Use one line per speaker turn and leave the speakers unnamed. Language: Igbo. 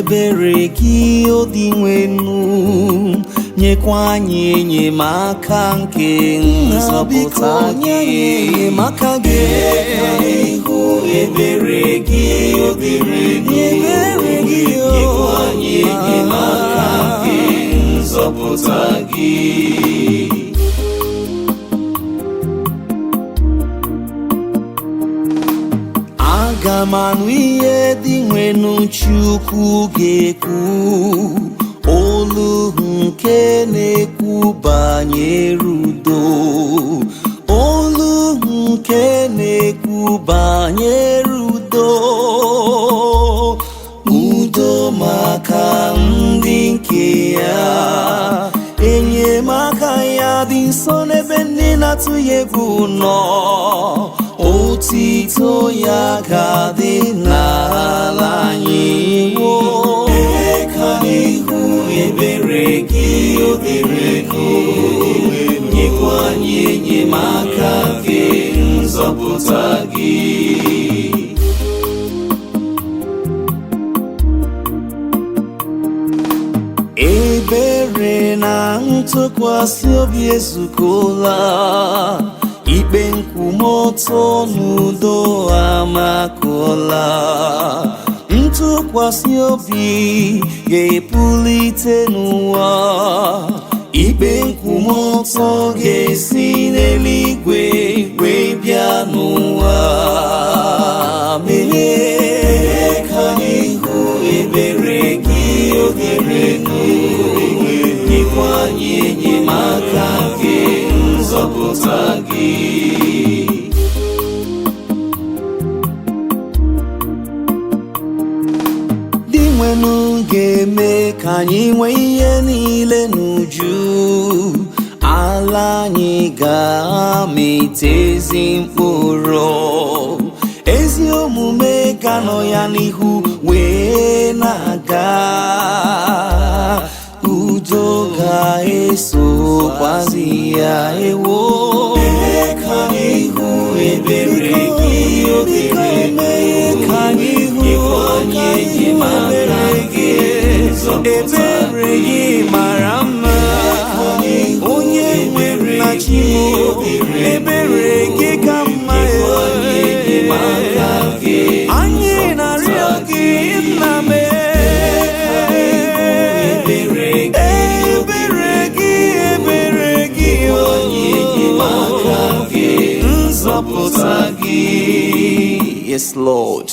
Ebere gị, Dinwenu, nyekwa anyị enyemaka nke nzọpụta gị. Enyemaka gị, ihu ebere gị, Dinwenu, ebere gị, nyekwa anyị enyemaka nke nzọpụta gị. Aga m anụ ihe Dinwenu Chukwu ga-ekwu, olu nke na-ekwu banyere udo, olu nke na-ekwu banyere udo, udo maka ndị nke ya. Enyemaka ya dị nso n'ebe ndị na-atụ ya egwu nọ, otito ya ga-adị n'ala anyị. Mee ka ihu ebere gị, Dinwenu, nyekwa anyị enyemaka nke nzọpụta gị. Ebere na ntụkwasị obi ezukola, ikpe nkwụmọtọ n'udo amakụla. Ntụkwasị obi ga-epulite n'ụwa, ikpe nkwụmọtọ ga-esi n'eluigwe wee bịa n'ụwa. Mee ka ihu ebere gị, Dinwenu, nyekwa anyị enyemaka nke nzọpụta gị. Dinwenu ga-eme ka anyị nwee ihe niile n'uju, ala anyị ga-amịta ezi mkpụrụ, ezi omume ga-anọ ya n'ihu wee na-aga, udo ga-esokwazi ya. Ewo, mee ka ihu ebere gị, Dinwenu, ka anyị hụ ebere gị. Ebere gị mara mma, onye nwe nna chi m, ebere gị ka mma. Anyị na-arịọ gị, nna m, ebere gị, ebere gị, nzọpụta gị. Yes, Lord.